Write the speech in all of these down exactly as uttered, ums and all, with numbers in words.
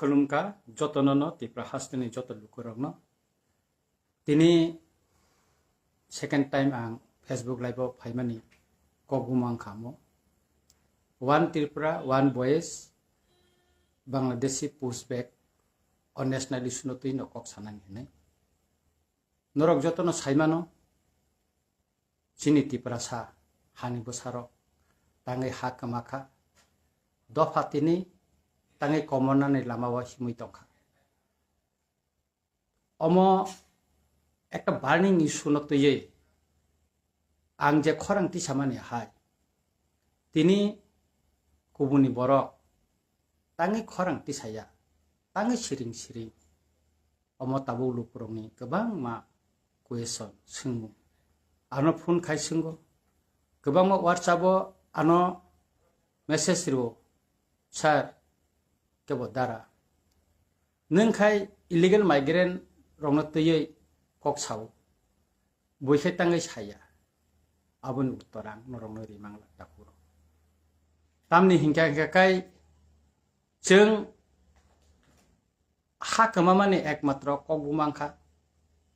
Khulumkha jotono no, Tripura hasteni joto lukurokno. Tini second time ang Facebook live o phaimani kok bumang kha mo. One Tripura, one voice, Bangladeshi pushback o national issue no twi no kok sanani hinwi. Norok jotono saimano, chini Tiprasa hani bwsarok tangwi ha kwma kha. Dopha tini tangwi komornani lama o himwi tongkha. Omo ekta burning issue no twiwi ang je khorang tisamani hai, tini kubuni borok tangwi khorang tisaya, tangwi siring siring. Omo tabuk lukurokni kwbangma question, swngmung. Ano phone khai swngo, kwbangma WhatsApp o ano message rwo, "Sir, kebo dara. Nwng khai illegal migrant rokno twiwi kok sao. Bui khai tangwi saya." Aboni uttor ang norokno rimang la takhuk rok. Tamni hinkha hinkha khai chwng ha kwmamani ekmatro kok bumang kha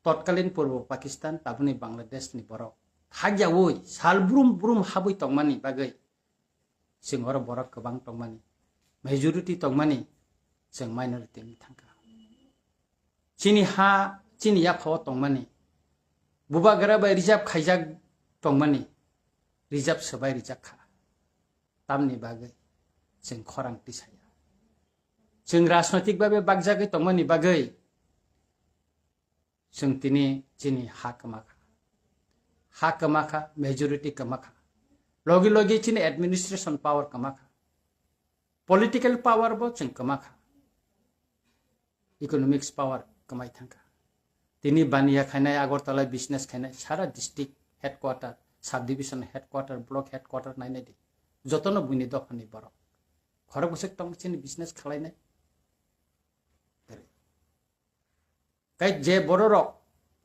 totkalin Purbo Pakistan, tabuni Bangladesh ni borok. Hakyaui sal brum brum habwi tongmani bagwi chwng oro borok kwbang tongmani, majority tongmani chwng minority wngwi thangkha. Chini ha, chini yaphao tongmani, bubagra bai reserve khaijak tongmani, reserve swbai rijak kha. Tamni bagwi chwng khorang tisaya. Chwng rajnoitik babe bakjagwi tongmani bagwi chwng tini chini ha kwma kha. Ha kwma kha, majority kwma kha. Logi logi chini administration power kwma kha. Political power bo chwng kwma kha. Economics power kwmai thangkha. Tini baniya khainai, Agartala business khainai, sara district headquarter, subdivision headquarter, block headquarter nainai di. Jotono buini dophani borok. Khorok bwswk tong chini business khwlainai. Kai je bororok,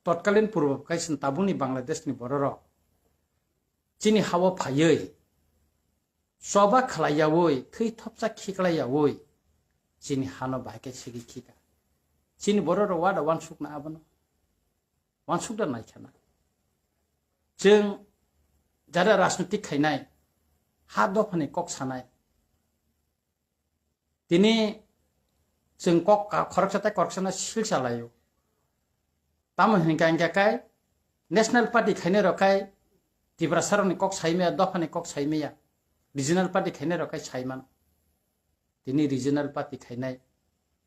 totkalin Purbo Pakistan tabuni Bangladesh ni bororok chini hao phaiwi, choba khlaiyaui, thwi thopsa khiklaiyaui, chini hano bahai khe sigi khika. Chini bororok wada wansukna abono? Wansukda naikhana. Chwng jara rajnitik khainai, ha dophani kok sanai, tini chwng kok ka-, khoroksa tei khoroksano sil salaio. Tamo hinkha hinkha kai National Party khainai rok kai Tiprasa rokni kok saimaya, dophani kok saimaya, regional party khainai rok kai saimano. Tini regional party khainai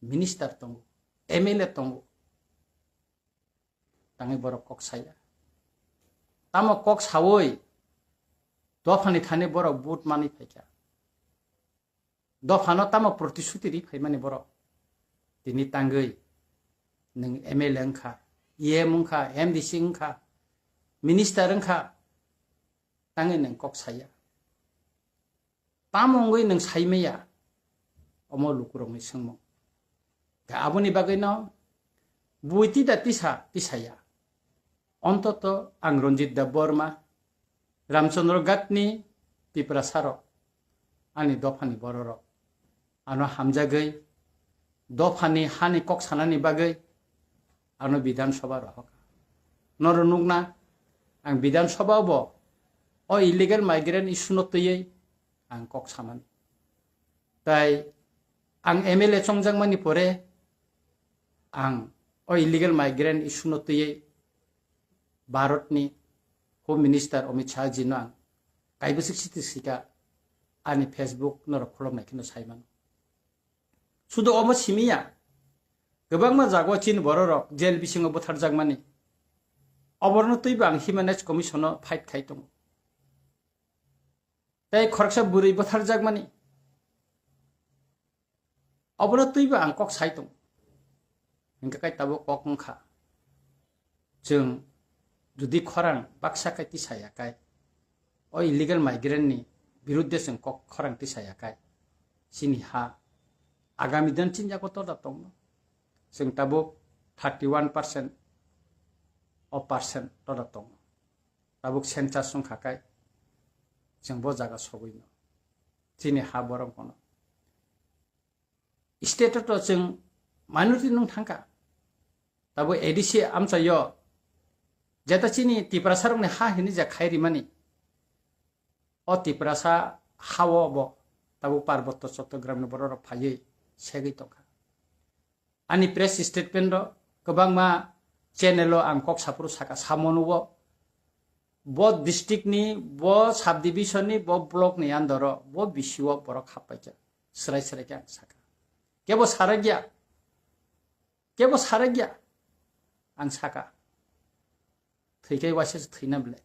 minister tongo, M L A tongo, tangwi borok kok saya. Tamo kok sawi dophani thani borok vote manwi phaikha. Dophano tamo protisuti ri phaimani borok? Tini tangwi nwng M L A wngkha, E M wngkha, M D C wngkha, minister wngkha, tangwi nwng kok saya. Tamo wngwi nwng saimaya? Omo lukurokni swngmung. Khe aboni bagwino bui tida tisa tisaya. Ontoto ang Ranjit Debbarma, Ramchandra Ghatni Tiprasarok, ani dophani bororok, ano hamjagwi dophani hani kok sanani bagwi ano Bidhan Sabha rohorkha. Norok nukna, ang Bidhan Sabha bo o illegal migrant issue no twiwi ang kok samani. Tai ang M L A chongjakmani pore ang o illegal migrant issue no twiwi Bharatni Home Minister Amit Shah ji no ang kaibwswk siti sika ani Facebook norok khuloknai kheno saimano. Sudu obo simiya, kwbangma jago chini bororok jail bisingo butharjakmani. Oborno twibo ang Human Rights Commission o fight khai tongo. Tei khoroksa bwrwi butharjakmani. Obono twibo ang kok sai tongo. Hingkhe kai tabuk kok wngkha. Chwng jodi khorang baksa kai tisaya kai, o illegal migrant ni birudde chwng kok khorang tisaya kai, chini ha agami din chini yago toda tongno. Chwng tabuk thirty one percent o percent toda tongo. Tabuk census wngkha kai, chwng bo jaga sogwino. Chini ha borok bono. State o to chwng minority nung thangkha. Tabo A D C amchaio jeta chini Tiprasa rokni ha hini ja khai rimani. O Tiprasa hao bo tabo Parbotto Chottogramni bororok phaiwi segwi tongkha. Ani press statement o kwbangma channel o ang kok saphuru saka, samono o bo district ni, bo subdivision ni, bo block ni under o, bo B C o borok happaikha, srai srai khe ang saka. Kebo sarakya, kebo sarakya, ang saka. Thwikai waisa se thwina bele.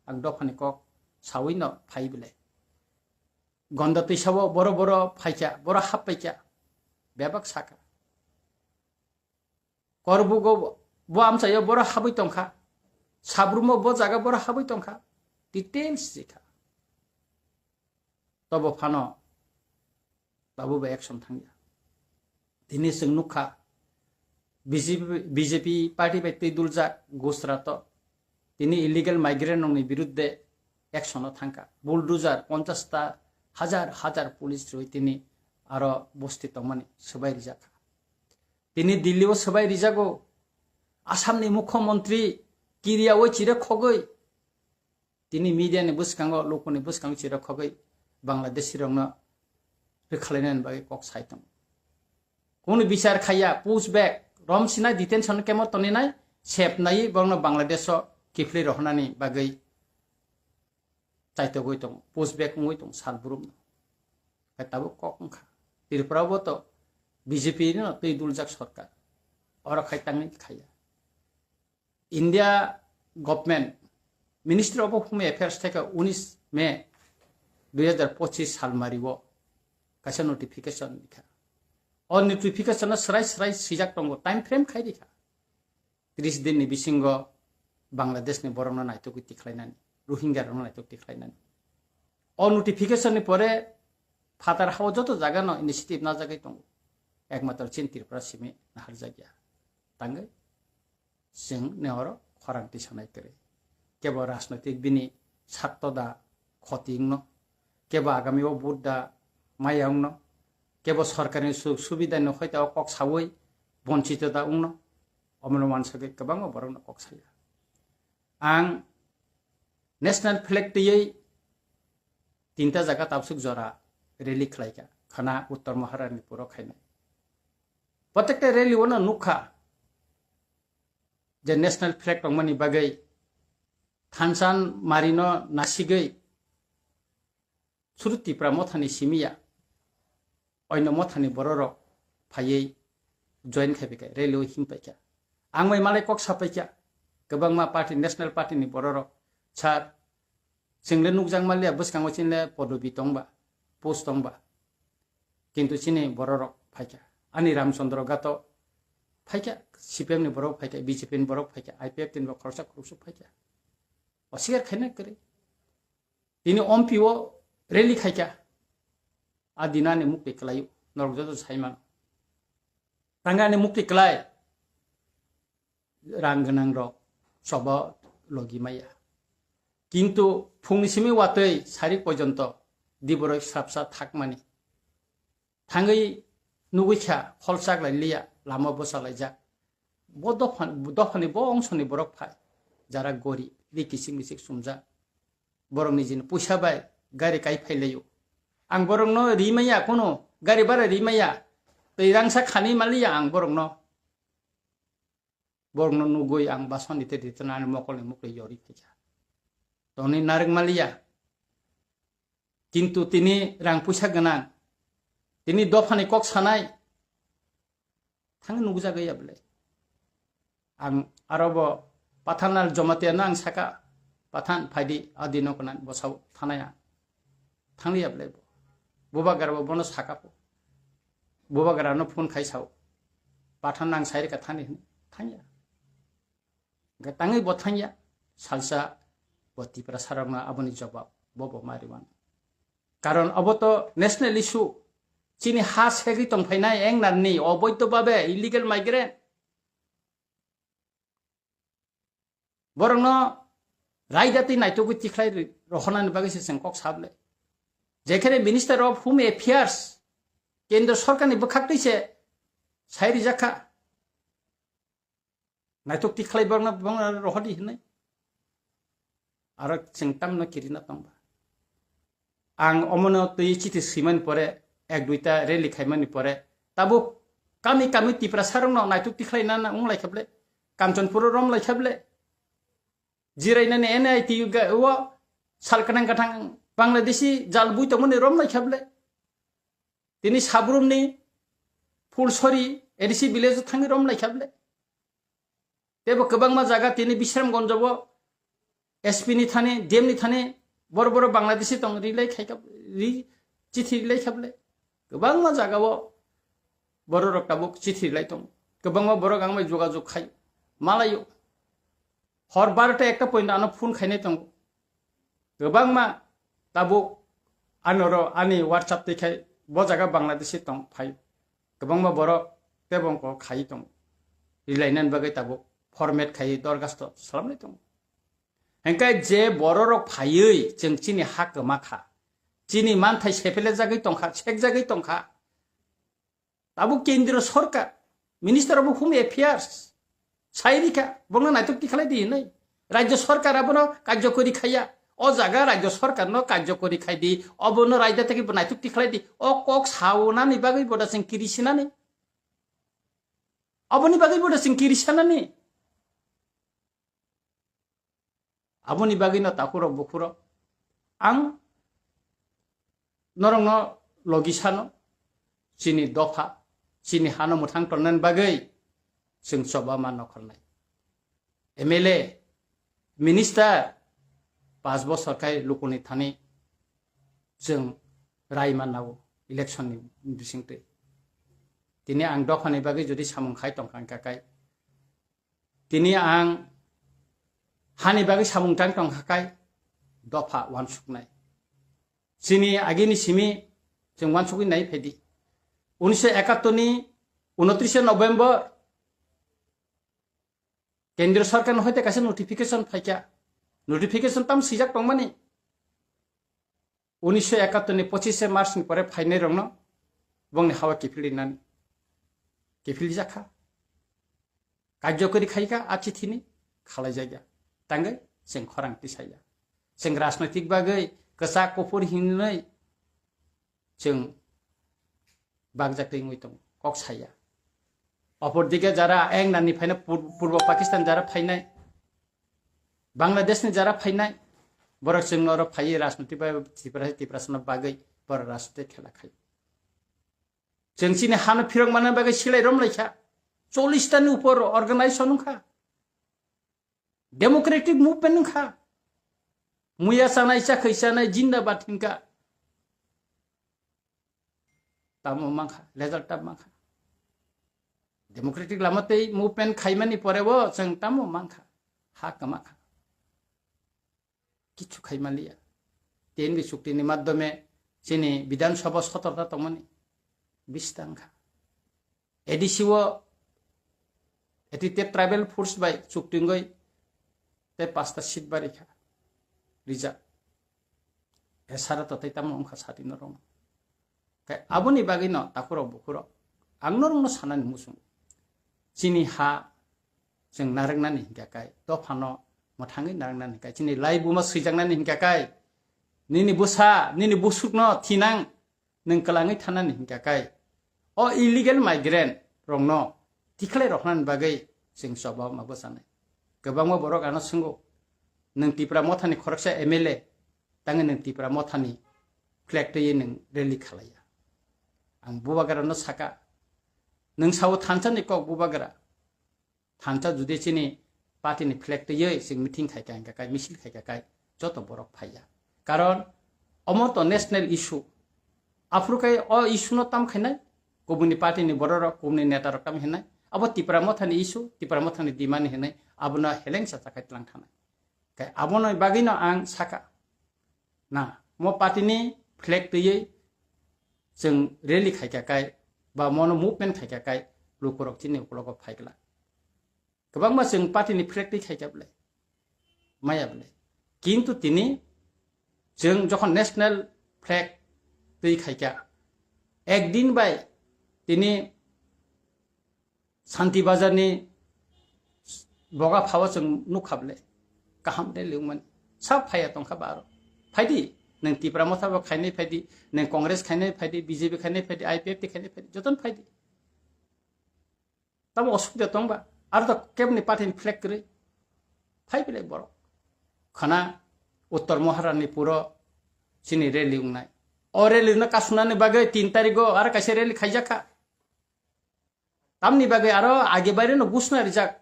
Ang dophani kok sawi no phai bele. Gonda twisao boro boro phaikha, boro happaikha. Bebak saka. Korbugo bo amchaio boro habwi tongkha. Sabrumo bo jaga boro habwi tongkha. Details jikha. Tobo phano babu bai action thangya. Tini chwng nukha, B J P, B J P party bai twi duljak Gujarat o tini illegal migrant rokni birudde action o thangkha. Bulldozer ponchash ta hajar hajar police rwi tini aro bosti tongmani swbai rijakha. Tini Delhi o swbai rijago. Assam ni mukhyamantri kiriyaui chire khogwi tini media ni bwskango, lukuni bwskango chire khogwi Bangladeshi rokno rwkhalainani bagwi kok sai tongo. Kunu bichar khaiya, push back, romsinai detention camp o toninai, sepnai borokno Bangladesh o kiphilwi rohornani bagwi chaitogwi tongo, push back wngwi tongo sal borokno. Hai tabuk kok wngkha. Tripura o bo to B J P no twi duljak sorkar. Oro khai tangwi khaiya. India government Ministry of Home Affairs theke unis May dui hajar pochis salmari o kaisa notification rikha. O notification o srai srai swijak tongo, time frame khai rikha. Tris din ni bisingo Bangladesh ni borok no naitok tikhlainani, Rohingya rok no naitok tikhlainani. O notification ni pore phatar hao joto jaga no initiative najagwi tongo. Ekmatro chin Tripura simi naharjakya. Tangwi chwng ni oro khorang tisanai kwrwi. Kebo rajnoitik bini sakto da khoti wngno, kebo agami o vote da maya wngno, kebo sorkar ni suk subida ni hoita o kok sawi bonchito da wngno, omono wansagwi kwbangma borok no kok saya. Ang national flag twiwi tinta jaga tabsuk jora rally khlaikha, khana Uttor Maharani puro khainai. Protekta rally o no nukha, je national flag tongmani bagwi thansa marino nasigwi suru Tipra mothani simiya oino mothani bororok phaiwi join khaibaikha, rally o himpaikha. Ang bai malai kok sapaikha, kwbangma party, national party ni bororok, sir, chwngle nukjak manliya, bwskango chinle podobi tongba, post tongba. Kintu chini bororok phaikha. Ani Ramchandra Gato phaikha, C P M ni borok phaikha, B J P ni borok phaikha, I P F T ni bo khoroksa khoroksa phaikha. Oswikar khaina kwrwi. Tini ompi o rally khaikha. A dinani mukti kwlaio. Norok joto saimano. Tangani mukti kwlai. Rang gwnang rok choba logi maya. Kintu phungni simi watwi sarik pojonto diboroi srapsa thakmani. Thangwi nugwi kha, hol chaklai liya, lama bwsa laijak. Bo dopha, dophani bo ongsoni borok phai. Jara gori, ri kichik michik sumjak. Borok nijini puisa bai gari kai phai laio. Ang borokno ri maya, kono gari bara ri maya. Twi rangsa khani maliya ang borokno. Borokno nugwi ang basoni tei ritonani mokolni mukli yori phaikha. Tongni narwk maliya. Kintu tini rang puisa gwnang. Tini dophani kok sanai. Thang nukjagwi ya bwlai. Ang aro bo Pathan Lal Jamatia no ang saka, "Pathan, phaidi, adi no konan bosao thanaya." Thang ya bwlai bo. Bubagra bo bono saka po. Bubagra no phone khai sao. "Pathan nang sai rika thani," hwnwi. Thangya. Hwnkhe tangwi bo thangya, salsa bo Tiprasa rokno aboni jobab bo bo ma rwmano. Karon obo to national issue, chini ha segwi tongphainai engnarni oboidho babe illegal migrant. Borokno raida twi naitugwi tikhlai ri-, rohornani bagwi se chwng kok sable. Jekhene Minister of Home Affairs, Kendra sorkarni bwkhaktwi se sai rijak kha. Naitok tikhlai bangna bangna rohordi hinwi. Aro chwng tamno kirina tongba. Ang omono twi chithi swimani pore, ek duita rally khaimani pore, tabuk kami kami Tiprasarokno naitok tikhlai nana wng lai khaple, Kanchanpuro rom lai khaple, jirainani N I T U ga-, o sal kanang kathang Bangladeshi jal bui tongmani rom lai khaple. Tini Sabrumni Phulsori A D C village o thangwi rom lai khaple. Tebo kwbangma jaga tini Bisramganj o S P ni thani, D M ni thani boro boro Bangladeshi tong rilai khai kha, ri, chithi rilai khaple. Kwbangma jaga o bororok tabuk chithi rilai tong. Kwbangma borok ang bai jogajog khai malaio. Hor barota ekta point ano phone khainai tongo. Kwbangma tabuk anoro ani WhatsApp twi khai bo jaga Bangladeshi tong phai. Kwbangma borok tebo wngkok khai tongo. Rilainani bagwi tabuk format khai dorgasto salamnai tongo. Hengkai je bororok phaiwi chwng chini ha kwma kha. Chini manthai sepele jagwi tongkha, sek jagwi tongkha. Tabuk kendriyo sorkar, Minister of Home Affairs, sai rikha, bono naitok tikhlai di hinwi. Rajya sorkar abono karjokori khaiya. O jaga rajya sorkarno karjokori khai di, obono raida tei bo naitok tikhlai di. O kok saunani bagwi boda chwng kiri sinani. Oboni bagwi boda chwng kiri sanani. Aboni bagwino takhurok bukhurok ang norokno logi sano, chini dopha, chini hano mwthang tonnani bagwi chwng choba ma nokholnai. M L A, minister, pas bosor khai lukuni thani chwng rai manao election ni bisingtwi. Tini ang dophani bagwi jodi samung khai tongkha wngkha khai, tini ang hani bagwi samung tang tongkha khai dopha uansuknai. Chini agini simi chwng uansukwi nai phaidi. Unisho ekattor ni unotrishe November kendriyo sorkar ni hoite kaisa notification phaikha. Notification tam swijak tongmani. Unisho ekattor ni pochishe March ni pore phainai rokno bongni hawa kiphilwi nani. Kiphilwi jakha. Karjokori khaikha a chithini khalaijakya. Tangwi chwng khorang tisaya. Chwng rajnoitik bagwi kwchak kuphur hinwi chwng bakjak twi wngwi tongo, kok saya. Opor dike jara England ni phaina, Pur-, Purbo Pakistan jara phainai, Bangladesh ni jara phainai, borok chwng oro phaiwi rajniti bai Tipra, Tiprasano bagwi borok rajniti khela khai. Chwng chini hano phirok manna bagwi silai rom lai kha. Chollish ta ni upor organization wng kha. Democratic movement wng kha. Muya chanai, chakhwi chanai, jindabad hinkha. Tamo mankha, result tamo mankha. Democratic lama tei movement khaimani pore bo chwng tamo mankha, ha kwma kha. Kichu khai manliya. T N V chukti ni madhyome chini Bidhan Sabha sotorta tongmani bisi tangkha. A D C o, A D C tribal force bai chukti wngwi tei pasta seat bari kha rijak. Esara to tei tamo wngkha sati norok. Khe aboni bagwi no takhurok bukhurok ang norokno sanani muchungo. Chini ha chwng narwknani hinkha kai, dophano mwthangwi narwknani hinkha kai, chini lai buma swijaknani hinkha kai, nini bwsa, nini busukno thinang nwng kwlangwi thanani hinkha kai, o illegal migrant rokno tikhlai roknani bagwi chwng choba ma bwchanai. Kwbangma borok ano swngo, nwng Tipra Mothani khoroksa M L A, tangwi nwng Tipra Mothani flag twiwi nwng rally khalaiya. Ang bubagrano saka, nwng sao thansa ni kok bubagra. Thansa judi chini party ni flag twiwi chwng meeting khai kha, hinkha kai, misil khai kha kai, joto borok phaiya. Karon omo to national issue. Aphuru kai o issue no tam khainai, kubuni party ni borok rok, kubuni neta rok tam hinai. Abo Tipra Mothani issue, Tipra Mothani demand hinai, abono helengsa chakhai tlang thanai. Kai abono bagwi no ang saka. Na, mo party ni flag twiwi chwng rally khai kha kai, ba mono movement khai kha kai, lukurok chini ukologo phai glak. Kwbangma chwng party ni flag twi khai kha bwle, maya bwle. Kintu tini chwng jokhon national flag twi khai kha, Ekdin bai tini Santi Bazar ni boga phao chwng nukha ble. Kaham de liwmani. Sa phaiya tongkha ba aro. Phaidi, nwng Tipra Motha bo khainai phaidi, nwng Congress khainai phaidi, B J P khainai phaidi, I P F T khainai phaidi, jotono phaidi. Tamo osubida tong ba? Aro to kebni party ni flag kwrwi. Phai belai borok. Khana Uttor Maharani puro chini rally wngnai. O rally no kasunani bagwi tin tarigo aro kaisa rally khaijakha. Tamni bagwi aro age baire no gusna rijak.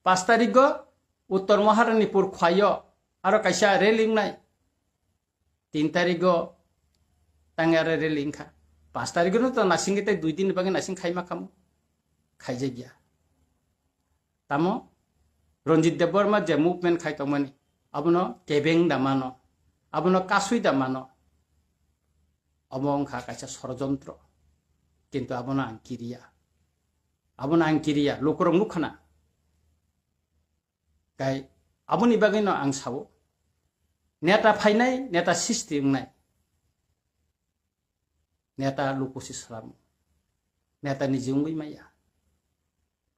Pas tarigo Uttor Maharani pur khwayo aro kaisa rally wngnai. Tin tarigo tang aro rally wngkha. Pas tarigo no to nasing tei dui din ni bagwi nasing khaima khamu. Khaijakya. Tamo Ranjit Debbarma je movement khai tongmani, abono kebeng da mano, abono kasui da mano. Omo wngkha kaisa sorojontro. Kintu abono ang kiriya. Abono ang kiriya, lukurok nukhana. Kai aboni bagwino ang sao, neta phainai, neta sisti wngnai. Neta luku si salamu. Neta niji wngwi maya.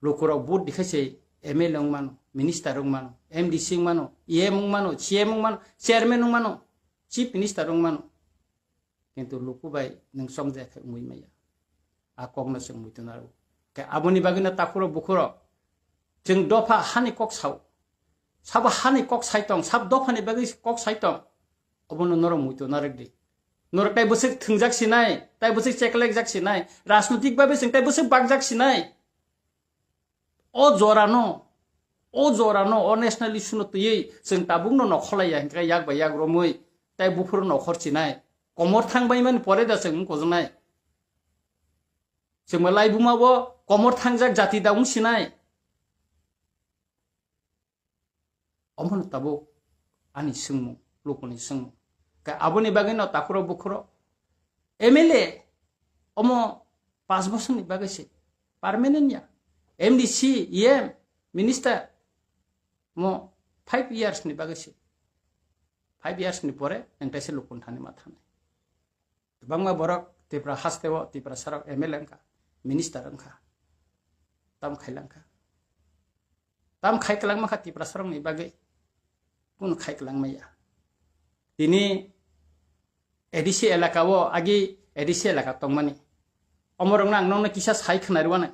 Lukurok vote dikhai se M L A wngmano, minister wngmano, M D C wngmano, E M wngmano, C M wngmano, chairman wngmano, chief minister wngmano. Kintu luku bai nwng chongjaya khe wngwi maya. A kokno chwng muitu narw. Khe aboni bagwino takhurok bukhurok chwng dopha hani kok sao. Sabo hani kok sai tong, sab dophani bagwi kok sai tong. Obono norok muitu narwk di. Norok tai bwswk thwngjak sinai, tai bwswk cheklekjak sinai, rajnotik babe chwng tai bwswk bakjak sinai. O jorano, o jorano, o national issue no twiwi chwng tabukno nokholaiya hinkhe yak bai yak romwi tai buphuru nokhor chinai. Komor thang baimani pore da chwng wngkojnai. Chwngma laibuma bo komor thangjak jati da wng sinai. Omono tabuk ani swngmung, lukuni swngmung. Ka aboni bagwino takhuro bukhuro M L A omo panch bosorni bagwi se permanent ya. M D C, E M, minister mo five years ni bagwi se. Five years ni pore nang taisa lukun thani ma thanai. Kwbangma borok Tripura hasteo Tiprasarok M L A wngkha, minister wngkha, tam khailangkha. Tam khai kwlangma kha Tiprasarokni bagwi, kunu khai kwlangma ya. Tini A D C elaka o agi A D C elaka tongmani. Omorokno ang nokno kisa sai khwnarwano.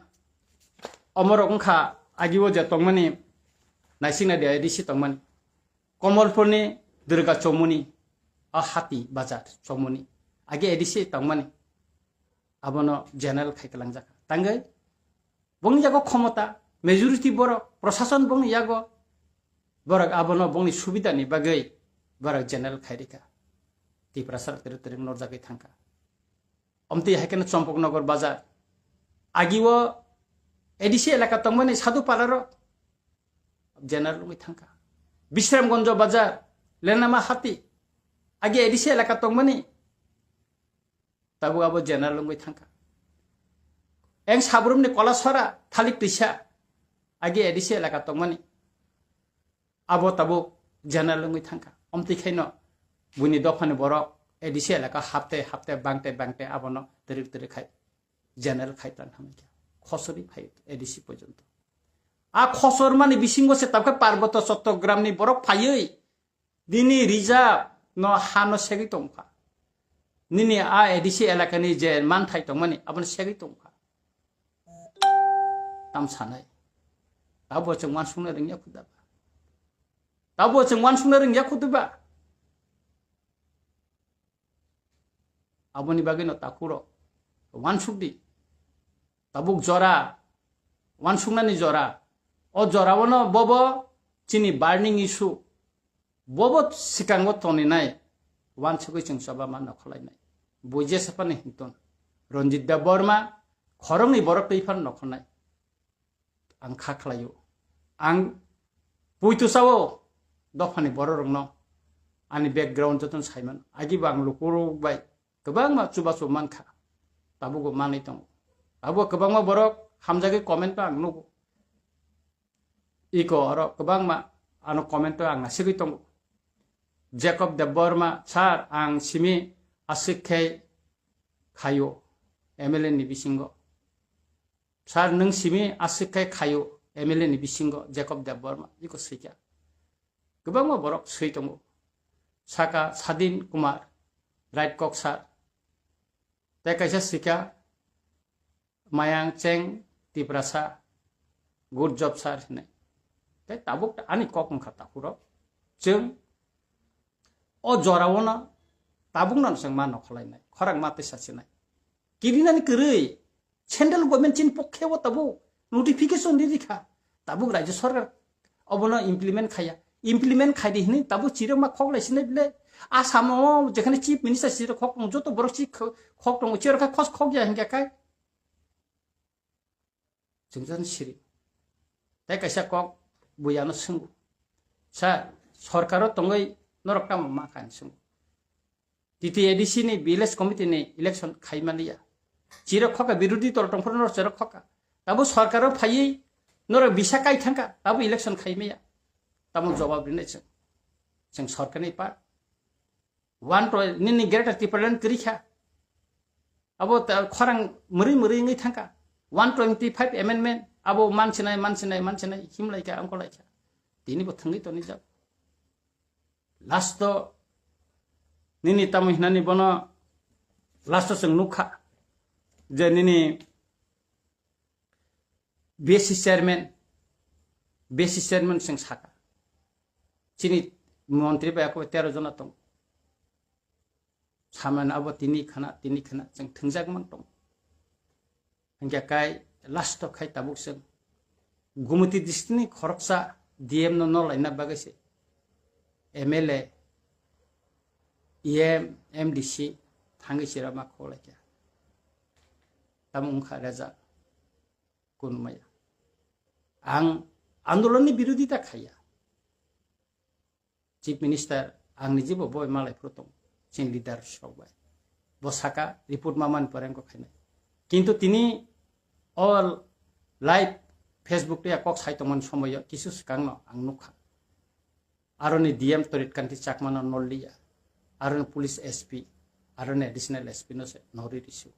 Omorok wngkha agi o je tongmani, naisingna de A D C tongmani. Komolpurni Durga Chomuni, a Hati Bazar Chomuni. Age A D C tongmani. Abono general khai kwlangjak. Tangwi bongni yago khomota, majority borok, prosason bongni yago, borok abono bongni subidani bagwi borok general khai rikha. Tiprasa rok tere tere norjagwi thangkha. Omtwi hai kheno Champaknagar Bazar. Agi o A D C elaka tongmani Sadhu Pala rok general wngwi thangkha. Bisramganj Bazar, Lenama Hati. Agi A D C elaka tongmani. Tabuk abo general wngwi thangkha. Eng Sabrumni Kolasora, Thalik Twisa. Agi A D C elaka tongmani. Abo tabuk general wngwi thangkha. Omtwi khaino buini dophani borok A D C elaka hapte hapte bangte bangte abono twrwk twrwk khai general khai tlang thangkha. Khosori phai A D C porjonto. A khosor mani bisingo se tabukhe Parboto Chottogramni borok phaiwi nini reserve no hano segwi tongkha. Nini a A D C elakani je manthai tongmani abono segwi tongkha. Tam sanai. Tabo chwng wansukna rwngya khuda ba. Tabo chwng wansukna rwngya khuda ba. Aboni bagwino takhuro wansuk di. Tabuk jora, wansuknani jora. O jorao no bobo chini burning issue. Bobo sikango toninai, wansugwi chwng choba ma nokholainai. Bo jesaphano hinton, Ranjit Debbarma khoroknwi borok twi phano nokholnai. Ang kha khlaio. Ang puitu sao dophani bororokno ani background jotono saimano. Agibo ang lukurok bai kwbangma chubachu mankha. Tabugo manwi tongo. Abo kwbangma borok hamjagwi comment o ang nugo. Iko oro kwbangma ano comment o ang nasigwi tongo. Jacob Debbarma, sir, ang simi aswk khe khaio. M L A ni bisingo. Sir, nwng simi aswk khe khaio M L A ni bisingo Jacob Debbarma, iko swikha. Kwbangma borok swi tongo. Saka Sadin Kumar, right kok sir. Tei kaisa swikha Mayang Cheng Tiprasa, good job sir hinwi. Tei tabuk ani kok wngkha takhurok. Chwng o jorao no tabuk no chwng ma nokholainai, khorang ma tei sachinai. Kirinani kwrwi central government chini pokhe o tabuk notification ri rikha. Tabuk rajya sarkar obono implement khaya. Implement khaidi hinwi tabuk chirok ma khok lai sinai bile. Asamo jekhane chief minister chirok khok tong, joto borok chi khok tong, chirok khe khos khok ya hinkhe kai. Chwngjan siri. Tei kaisa kok buyano swngo. Sa sorkaro tongwi norok tamo ma kha hinwi swngo. T T A D C ni village committee ni election khaimaliya. Chirok khoka, birodhi dol tongphuru norok chirok khoka. Tabo sorkaro phaiwi norok bisa kai thangka, tabo election khaimaya. Tamo jawab rinai chwng. Chwng sorkarni part. One twenty, nini Greater Tipraland kwrwi kha. Abo ta-, khorang mwrwi mwrwi wngwi thangkha. One twenty-five amendment, abo mansinai, mansinai, mansinai, himlaikha, angkolaikha. Tini bo thangwi toni jak. Last o nini tamo hinani bono last o chwng nukha je nini B S C chairman, B S C chairman chwng saka. Chini montri bai ako tero jona tong. Samano abo tini khana, tini khana chwng thwngjak mang tong. Hingke kai last o khai tabuk chwng Gumoti district ni khoroksa D M no nolaina bagwi se M L A, E M, M D C thangwi chwra ma kholaikha. Tamo wngkha result. Kunmaya. Ang andolonni birodita khaiya. Chief Minister, ang ni jibo boi malai phuru tong, chini leader rok bai. Bo saka report ma mani pore ang kok khainai. Kintu tini all live Facebook te kok sai tongmani somoyo kisu swkang no ang nukha. Aroni D M Torit Kanti Chakma no nolliya. Aroni police S P, aroni additional S P no se nori risu.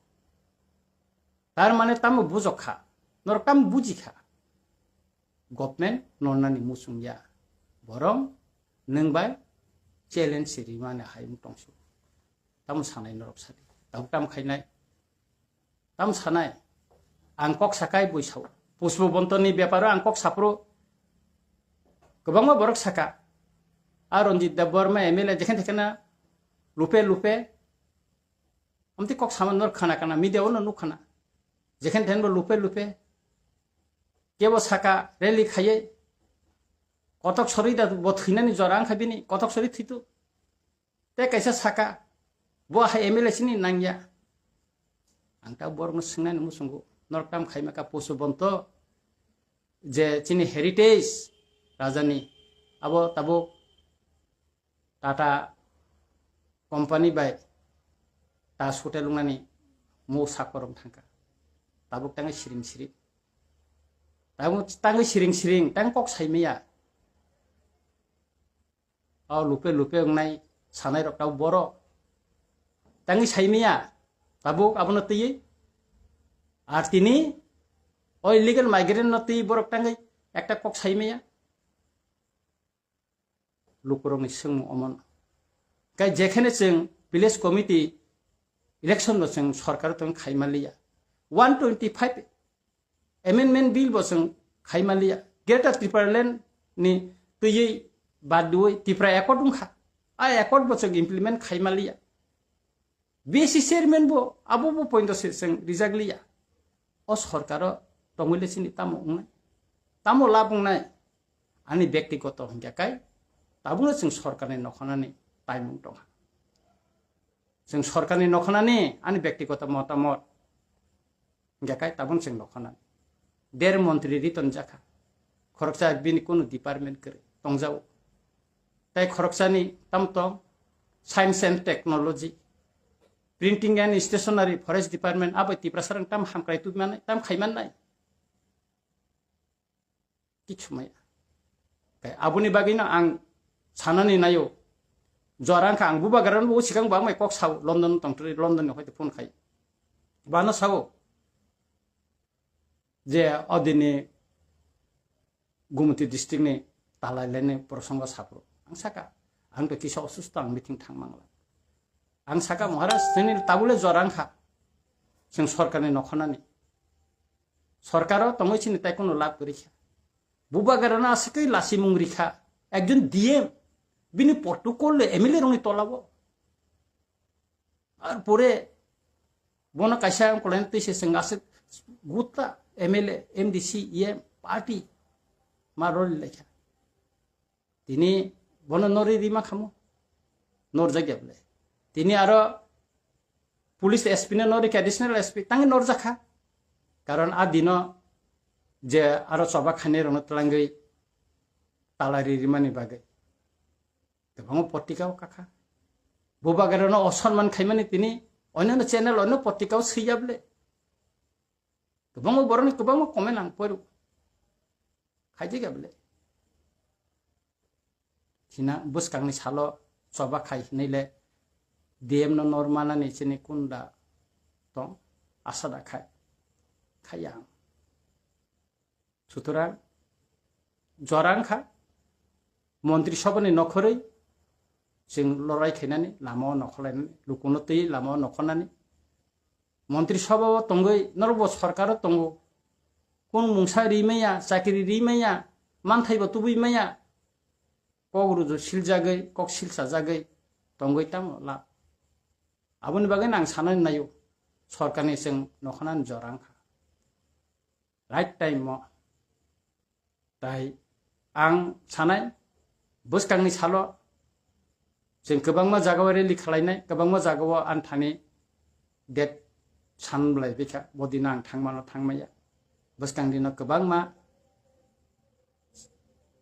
Tar mane tamo bujok kha, norok tamo buji kha. Government nornani muchung ya. Borong nwng bai challenge si rimani hai wng tongsu. Tamo sanai norok sadi. Tabuk tamo khainai. Tamo sanai. Ang kok sakai bui sao. Pushpa Bontoni beparo ang kok sapro. Kwbangma borok saka. A Ranjit Debbarma M L A jekhen tekhena lupe lupe. Amtwi kok sama nor khana kana media ono nuk khana. Jekhen thenbo lupe lupe. Kebo saka rally khaiye. Kotok sori da bo thwinani jora wngkha bini. Kotok sori thwitu. Tei kaisa saka, bo hai M L A sini nangya. Ang ta borokno swngnani muchungo, norok tam khaima ka Pushpa Bonto, je chini heritage rajani, abo tabuk Tata company bai Taj Hotel wngnani mo sakorong thangka. Tabuk tangwi siring siring. Tabuk tangwi siring siring, tang kok saimaya. O lupe lupe wngnai sanai rok tabuk borok. Tangwi saimaya, tabuk abono twiwi. Ar tini o illegal migrant no twiwi borok tangwi ekta kok saimaya. Lukurokni swngmung omono. Kai jekhene chwng village committee election no chwng sorkar tong khaimaliya. One twenty five amendment bill bo chwng khaimaliya. Greater Tipraland ni twiwi bad diwi Tipra Accord wngkha. A accord bo chwng implement khaimaliya. B C chairman bo abo bo point se chwng rijak liya. O sorkaro tongwile chini tamo wngnai? Tamo lab wngnai? Ani bektigoto hingya kai tabukno chwng sorkarni nokhanani taimung tongha. Chwng sorkarni nokhanani ani bektigoto motamot hingya kai tabukno chwng nokhanani. Der montri riton jakha. Khoroksa bini kunu department kwrwi tongjao. Tai khoroksani tam tong, science and technology, printing and stationery, forest department, abo Tiprasarang tam hamkrai tubimannai, tam khaimannai. Kichumaya. Kai aboni bagwino ang sanani nayo. Jora wngkha ang bubagrano bo sikang bangmai kok sao, London tongtwrwi, London ni hoite phone khai. Bano sao je odini Gumti district ni talai leni prosongo sapro. Ang saka, ang to kisa osusto, ang meeting thang mangla. Ang saka, Maharaj, chini tabule jorang kha. Chwng sorkarni nokhonani. Sorkaro tongwi chini tai kono lab kwrwi kha. Bubagarano aswkwi lasimung rikha. Ekjon D M, bini protocol le M L A rokni tolabo. Ar pore bono kaisa ang kolaino twi se chwng aswk gutta M L A, M D C, E M, party ma roli laikha. Tini bono nori rima khamo. Norjak ya bole. Tini aro police S P no nori kha, additional S P tangi norjak kha. Karon a dino je aro choba khainai rokno twlangwi talari rimani bagwi. Kwbangma potrika o kakha. Bubagarano osonman khaimani tini onyono channel, onyo potrika o swiya bole. Kwbangma borokni kwbangma comment ang poiro. Khaijak ya bole. China bwskangni salo choba khai hinwi le D M no nor manani chini kunda tong asa da khai. Khaiya ang. Sutorang jora wngkha, Montri Sobhani nokhorwi chwng lorai khainani, lama o nokhorlainani, lukuno twi lama o nokhornani. Montri Sobha o tongwi norokbo sorkar o tongo, kung mungsa ri maya, chakri ri maya, manthai bo tubui maya, kok ruju siljagwi, kok silchajagwi tongwi tamo la. Aboni bagwi ang sanani naio, sorkarni chwng nokhornani jora wngkha. Right time o. Tai ang sanai, bwskangni salo chwng kwbangma jagao rally khwlainai, kwbangma jagao ani thani date san bwlai bikha, bo dino ang thangmano thangmaya. Bwskang dino kwbangma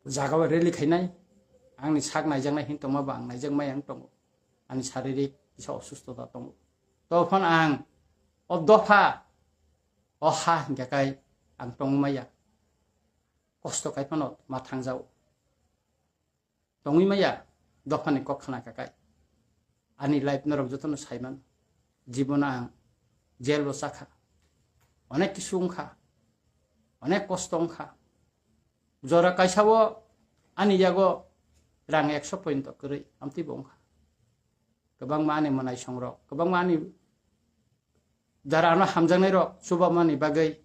jagao rally khainai, angni sak naijaknai hin tongma bo ang naijakmaya wng tongo. Ani saririk kisa osusto da tongo. To phano ang o dopha, o ha hinkhe kai ang tongmaya. Kosto kai phano ma thangjao. Tongwi maya dophani kok khna kha kai. Ani life norok jotono saiman. Jibono ang jail o chakha. Onek kisu wngkha. Onek kosto wngkha. Jora kaisa o ani yago rang ekso point kwrwi amtwi bo wngkha. Kwbangma ani mwnaisong rok, kwbangma ani jara ano hamjaknai rok chubamani bagwi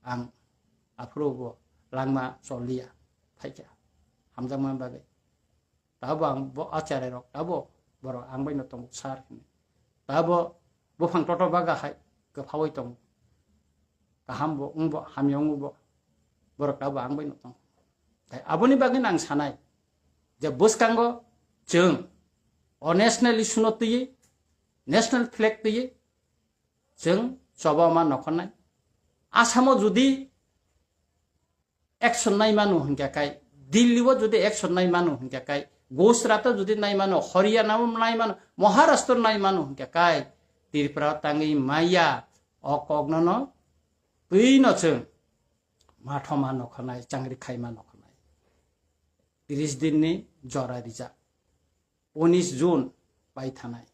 ang aphuru bo langma choliya phaikha hamjakmani bagwi. Tabo ang bo acharya rok tabo borok ang bai no tongo sir hinwi. Tabo buphang toto baga hai kwphaui tongo. Kaham bo wng bo hamya wng bo borok tabo ang bai no tongo. Tai aboni bagwi no ang sanai je bwskango chwng o national issue no twiwi, national flag twiwi chwng choba ma nokhornai. Asamo jodi action nai mano hinkhe kai, Delhi o jodi action nai mano hinkhe kai, Gujarat o jodi nai mano, Haryana o nai mano, Maharashtra o nai mano hinkhe kai, Tripura o tangwi maya o kokno no twi no chwng mathoma nokhornai, changri khaima nokhornai. Tris din ni jora rijak. Unis June paithanai.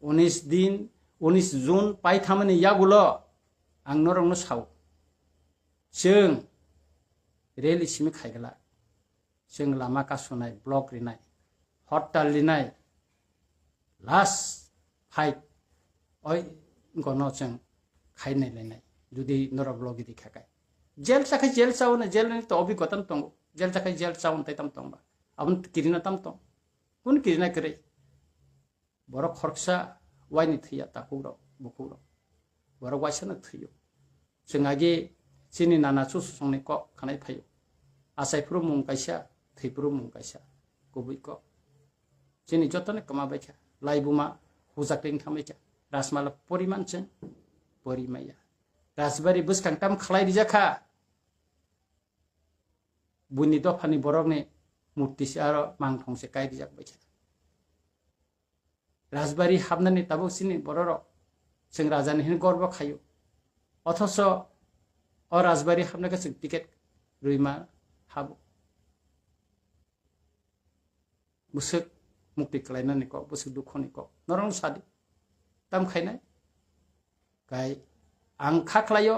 Unis din, unis June paithamani yagulo ang norokno sao. Chwng rally simi khaigwla. Chwng lama kasunai, block rinai, hortal rinai, last fight oi gono chwng khainai lainai. Jodi norok logi di khakai. Jail chakhai jail chaono, jail ni to obigota no tongo. Jail chakhai jail chaono tai tam tongba. Aboni kirina tam tong. Kun kirina kwrwi. Borok khoroksa waini thwiya takhuk rok, bukhuk rok. Borok waisa no thwiyo. Chwng agi chini nana chuchusongni kok khanai phaio. Achai phuru mung kaisa, thwi phuru mung kaisa. Kubui kok. Chini jotoni kwma baikha. Laibuma hujak ring thambaikha. Rajmala poriman chwng porimaya. Rajbari bwskang tam khlai rijakha. Buini dophani borokni murti se aro mangthong se kai rijak baikha. Rajbari hapnani tabuk chini bororok chwng rajani hwnwi gorbo khaio. Othoso o Rajbari hapnai khe chwng ticket rwima habo. Bwswk mukti kwlainani kok, bwswk dukhoni kok. Norokno sadi. Tam khainai? Kai ang kha khlaio,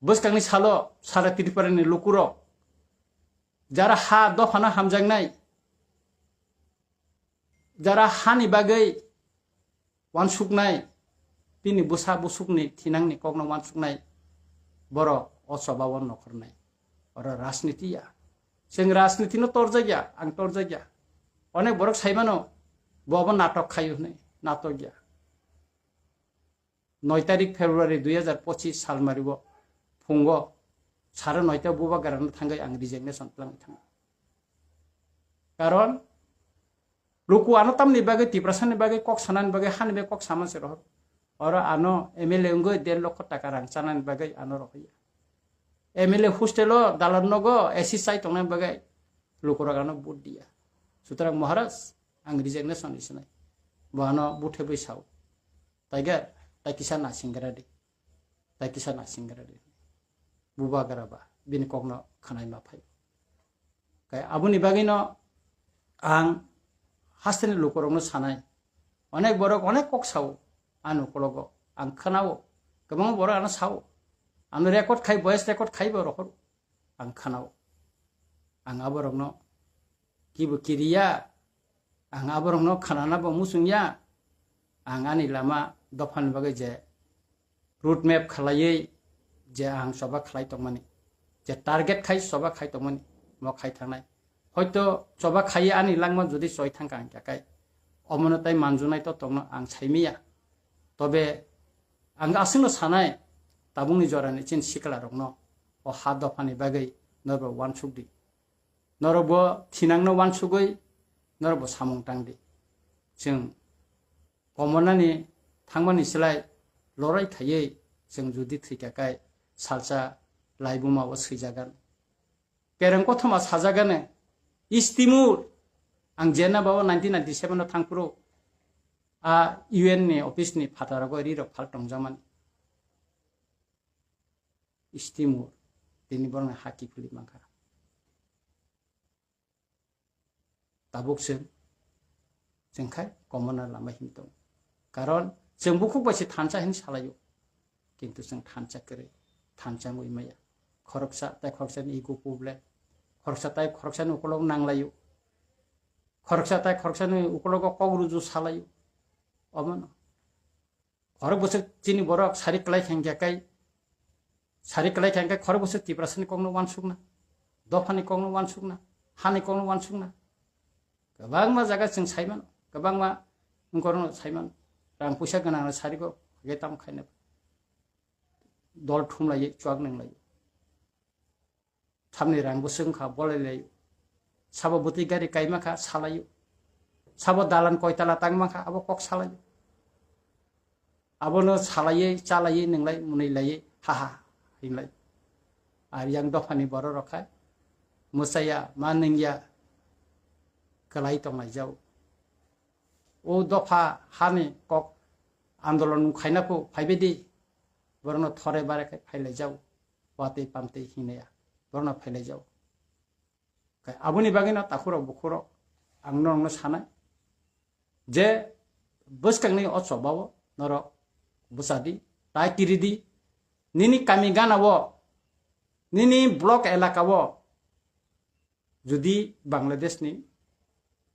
bwskangni salo sara Tripura ni lukurok jara ha dophano hamjaknai, jara hani bagwi wansuknai, bini bwsa busukni thinangni kokno wansuknai borok o choba o nokhornai. Oro rajniti ya. Chwng rajnitino torjakya, ang torjakya. Onek borok saimano bo obo natok khaio hwnwi, natok ya. Noi tarik February dui hajar pochis salmario phungo sare noita bubagrano thangwi ang resignation twlangwi thango. Karon luku ano tamni bagwi, Tiprasani bagwi, kok sanani bagwi, hani bagwi kok sama se rohor. Oro ano M L A wngwi der lokho taka rang chanani bagwi ano rohorya. M L A hostel o dalan nogo A C chai tongnani bagwi lukurok ano vote diya. Sutrang Maharaj, ang resignation isinai. Bo ano buthebwi sao. Tiger, tai kisa nasingra di. Tai kisa nasingra di. Bubagra ba, bini kokno khwnai ma phai. Kai aboni bagwino ang hasteni lukurokno sanai. Onek borok onek kok sao, ani ukologo ang khwnao. Kwbangma borok ano sao. Ano record khai, voice record khai bo rohor. Ang khwnao. Ang aborokno kibo kiriya, ang aborokno khwnana bo muchungya. Ang ani lama dophani bagwi je road map khlaiwi je ang choba khlai tongmani, je target khai choba khai tongmani, mo khai thangnai. Hoito choba khaiwi ani langma jodi choi thangkha ang khe kai omono tai manjunai to tongno ang saimiya. Tobe ang aswkno sanai, tabukni jorani chini siklarokno o ha dophani bagwi norbo wansuk di. Norokbo thinangno wansugwi norokbo samung tang di. Chwng komonani thangmani slai lorai khaiwi chwng jodi thwikha kai salsa laibuma o swijagan. Kereng kothoma sajagane, East Timor, ang jena bao nineteen ninety-seven o thangphuru a U N ni office ni phataro go ri rok phal tongjakmani. East Timor, tini borokni ha kiphilwi mankha. Tabuk chwng, chwng khai komona lama him tong. Karon chwng bukhuk bai se thansa hin salaio. Kintu chwng thansa kwrwi, thansa wngwi maya. Khoroksa tai khoroksani ego problem. Khoroksa tai khoroksani ukolog nanglaio. Khoroksa tai khoroksani ukologo kok ruju salaio. Omono. Khorok bwswk chini borok sari kwlai khe hwnkhe kai, sari kwlai khe hwnkhe khorok bwswk Tiprasani kokno wansukna, dophani kokno wansukna, hani kokno wansukna. Kwbangma jaga chwng saimano, kwbangma wngkorokno saimano. Rang puisa gwnangno sarigo hwnkhe tamo khaina. Dol thumlaiwi chuak nwnglaiwi. Samni rang bwswk wngkha bolai laio. Sabo bwtwi gari kaima kha salaio. Sabo dalan koitala tangma kha abo kok salaio. Abono salaiwi chalaiwi nwnglai mwnwi laiwi ha ha hinlai. Ar yang dophani borok rok khai mwchaya ma nungya kwlai tonglai jao. O dopha hani kok andolon khaina phu phaibai di, borokno thore bare khai phailai jao. Watwi pamtwi hinaya borokno phailai jao. Kai aboni bagwino takhurok bukhurok ang norokno sanai je bwskangni o chobao norok bwchadi, tai kiridi, nini kami ganao, nini block elakao jodi Bangladeshni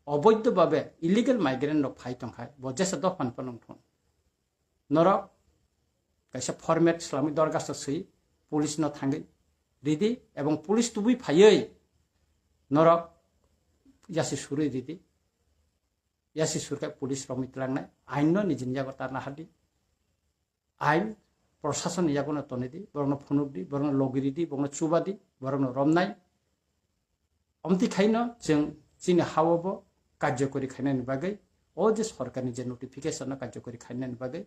oboidho babe illegal migrant rok phai tongkhai, bo jesa dophani phano wngthun. Norok kaisa format swlamwi dorgasto swi police no thangwi ridi, ebong police tubui phaiwi norok yasi surwi ridi. Yasi surkha police rok mitlangnai, ain no nijini yago tarna hadi. Ain proshasonni yago no tonidi, borokno phunukdi, borokno logiridi, borokno chubadi, borokno romnai. Omtwi khaino chwng chini hao bo karjokori khainani bagwi, o je sorkarni je notification no karjokori khainani bagwi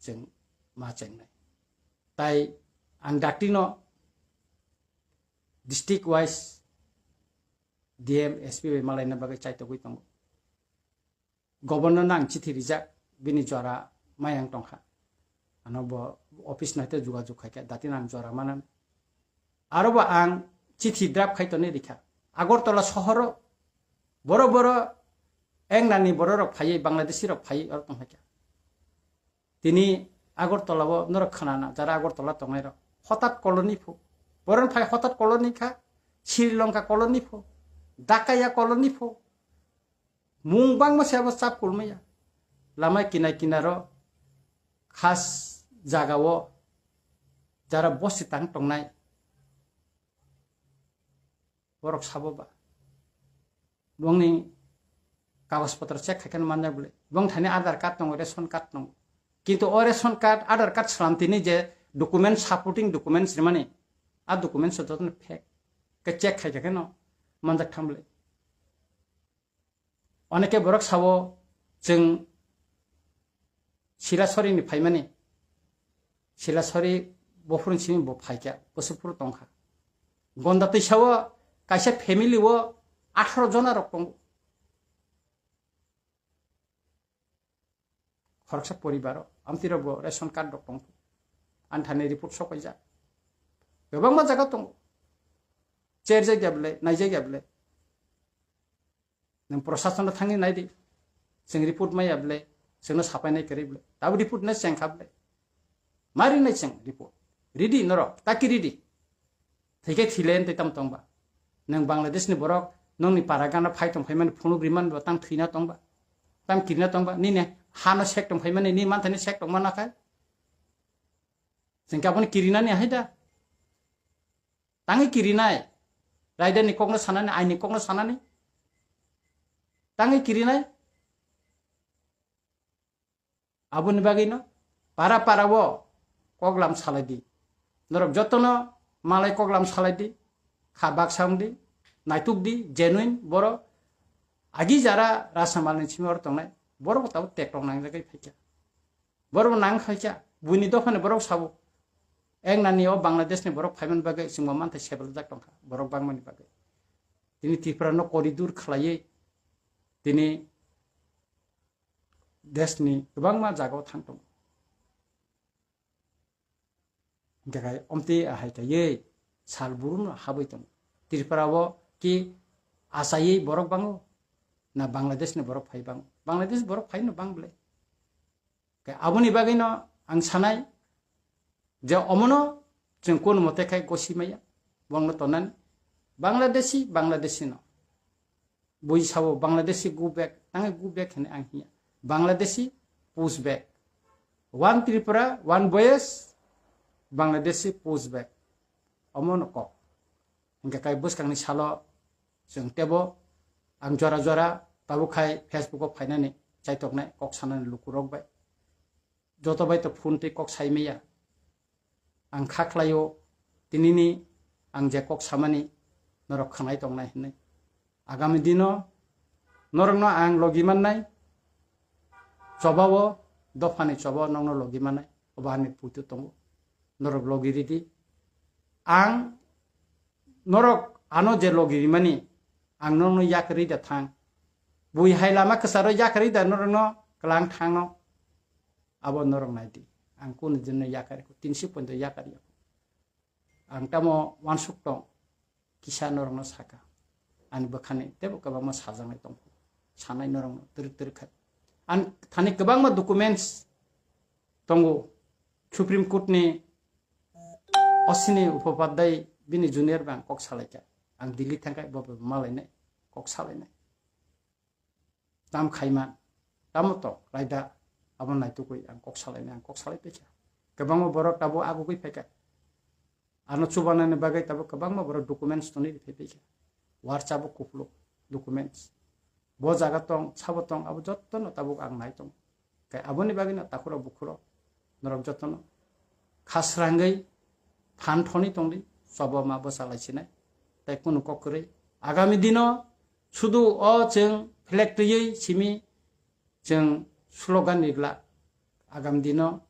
chwng ma chengnai. Tai ang dakti no district wise D M, S P bai malaina bagwi chaitogwi tongo. Governor no ang chithi rijak, bini jora mayang tongkha. Ano bo office no haite jogajog khaikha, dati no ang jora manan. Aro bo ang chithi draft khai tonwi rikha. Agartala sohoro boro boro engnani bororok phaiwi, Bangladeshi rok phaiwi oro tongkha. Tini Agartala o norok khwnana, jara Agartala tongnai rok. Hotat colony pho. Boron phai hotat colony kha, Sri Lanka colony pho, Dakaya colony pho. Mung bangma se abo chap kulmaya. Lama kinai kinaro khas jaga o jara bosi tang tongnai. Borok sabo ba. Bongni kagoj potro check khai khe manjak bole. Bong thani Aadhaar card tongo, ration card tongo. Kintu o ration card, Aadhaar card slam tini je document, supporting documents rimani, a documents o jotono fake. Ke check khai khe no manjak tham bole. Oneke borok sabo chwng Silasori ni phaimani. Silasori bophuru simi bo phaikha, bwswk phuru tongkha. Gonda twisao kaisa family o atharo jona rok tongo. Khoroksa poribaro, amtwi rok bo ration card rok tongkha. Ani thani report sokaijak. Kwbangma jaga tongo. Cherjak ya bwle, naijak ya bwle. Nwng prosason no thangwi nai di. Chwng report maya bwle, chwngno sapai nai kwrwi bwle. Tabo report nai cheng kha bwle. Ma rinai chwng report. Ridi norok, taki ridi. Thwikhe thile tei tam tongba. Nwng Bangladesh ni borok, nongni para gana phai tong phaimani phunuk rimani bo tang thwina tongba. Tam kirina tongba. Nini hano sek tong phaimani, ni manthani sek tong mana khai. Chwng khe aboni kirinani hai da. Tangwi kirinai. Raida ni kokno sanani, aini kokno sanani. Tangwi kirinai. Aboni bagwino para para o koklam salai di. Norok jotono malai koklam salai di. Kha baksa wng di. Naituk di, genuine borok. Agi jara Rasa Malni simi oro tongnai. Borok bo tabuk tek rok nangjagwi phaikha. Borok nang khaikha, buini dophani borok sabo. Ek nani o Bangladesh ni borok phaimani bagwi chwngbo manthai sebelajak tongkha, borok bangmani bagwi. Tini Tripura no corridor khlaiwi, tini desh ni kwbangma jaga o thang tongo. Hingkhe khai omtwi ahai kaiwi sal buru no habwi tongo. Tripura o ki achaiwi borok bango, na Bangladesh ni borok phai bango? Bangladesh borok phai no bang bwle. Khe aboni bagwino ang sanai je omono chwng kunu mote khai gosi maya, bongno tonani Bangladeshi, Bangladeshi no. Bui sabo Bangladeshi go back, tangai go back hwnwi ang hiya. Bangladeshi push back. One Tripura, one voice, Bangladeshi push back. Omono kok. Hingkhe kai bwskangni salo chwng tebo ang jora jora tabuk khai Facebook o phainani chaitoknai kok sanani lukurok bai. Joto bai to phone tei kok sai maya. Ang kha khlaio tinini ang je kok samani norok khwnai tongnai hwnwi. Agami dino norokno ang logi mannai, chobao dophani chobao nokno logi mannai, obo ani puitu tongo. Norok logi ridi. Ang norok ano je logi rimani, ang norokno yakarwi da thang. Bui hai lama kwcharo yakarwi da norokno kwlang thangno. Abo norok nai di. Ang kunu dinno yakar ko, tinsi pondo yakar ya. Ang tamo wansuk tong, kisa norokno saka. Ani bwkhani tebo kwbangma sajaknai tong. Sanai norokno twrwk twrwk kha. Ang thani kwbangma documents tongo. Supreme Court ni Ashwini Upadhyay bini junior ba ang kok salaikha. Ang Delhi thangkha, bo bo malainai, kok salainai. Tam khaima, tamo to raida, abo naitugwi ang kok salainai, ang kok salai paikha. Kwbangma borok tabuk agugwi phaikha. Ano chubanani bagwi tabuk kwbangma borok documents tonwi phai paikha. War chabo kupluk documents. Bo jaga tong, sabo tong, abo jottono tabuk ang nai tongo. Khe aboni bagwino takhurok bukhurok norok jotono khasrangwi phan thoni tongdi, chobo ma bwsa lai sinai, tei kunu kok kwrwi. Agami dino sudu o chwng flag twiwi simi chwng slogan ni glak. Agami dino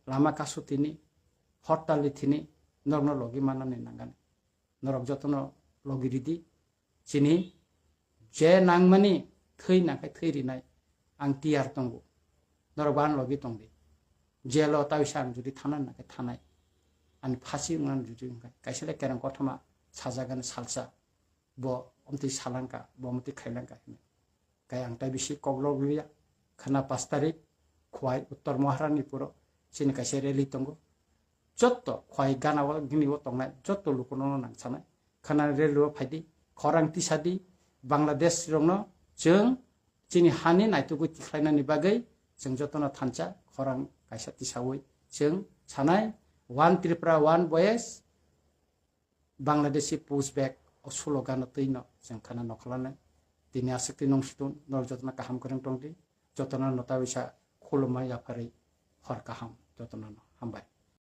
lama kasu tini, hortal ni tini norokno logi manani nangani. Norok jotono logi ridi. Chini je nangmani thwi nangkhe thwi rinai ang tiyar tongo. Norok bo ano logi tongdi. Jelo taisa ang jodi thana nangkhe thanai. Ani phasi wngna jodi wngkha. Kaisa le kereng kothoma sajagani salsa. Bo omtwi salangka, bo omtwi khailangka hinwi. Kaya ang tai bisi koklok liya. Khana pas tarik, Khwai Uttor Maharani puro. chini kaisa rally tongo. Jotto khwai gana o gini o tongnai jotto lukuno no nang sanai. Khana rally o phaidi, khorang tisadi, Bangladesh rokno chwng chini hani naitugwi tikhlainani bagwi chwng jotono thansa khorang kaisa tisawi chwng sanai, One Tripura, One Voice, Bangladeshi push back o slogan no twi no chwng khana nokholanai. Tini aswk twi nung sutun norok jotono kaham kwrwng tongdi, jotono nota bisa khulumma yapharwi hor kaham jotono no hambai.